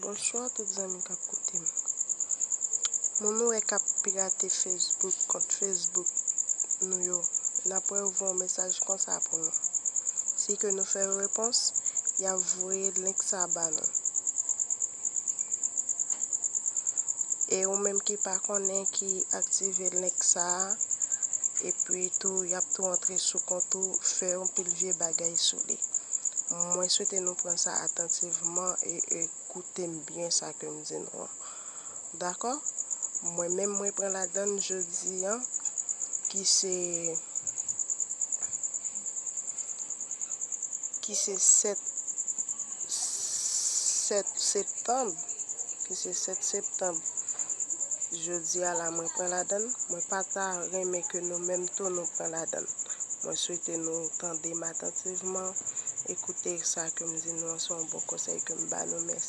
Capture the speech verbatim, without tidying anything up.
Bonswa tout zanmi k ap koute m. Moun ou wè k ap pirate Facebook, kont Facebook nou yo, n ap wè yo voye yon mesaj konsa pou nou. Si ke nou fè yo repons, y ap voye link sa ba nou. E ou menm ki pa konnen, ki aktive link sa a, epi tou y ap tou antre sou kont ou, fè yon pil vye bagay sou li. Mwen swete nou pran sa atantivman e, e koute m byen sa ke m di nou an. Dakò? Mwen menm mwen pran ladann jodi an, ki se, ki se sèt, sèt septanm, ki se sèt septanm. Jodi a la mwen pran ladann, mwen pa ta renmen ke nou menm tou nou pran ladann. Mwen swete nou tande m atantivman, ekoute sa ke m di nou an, se yon bon konsèy ke m ba nou. Mèsi.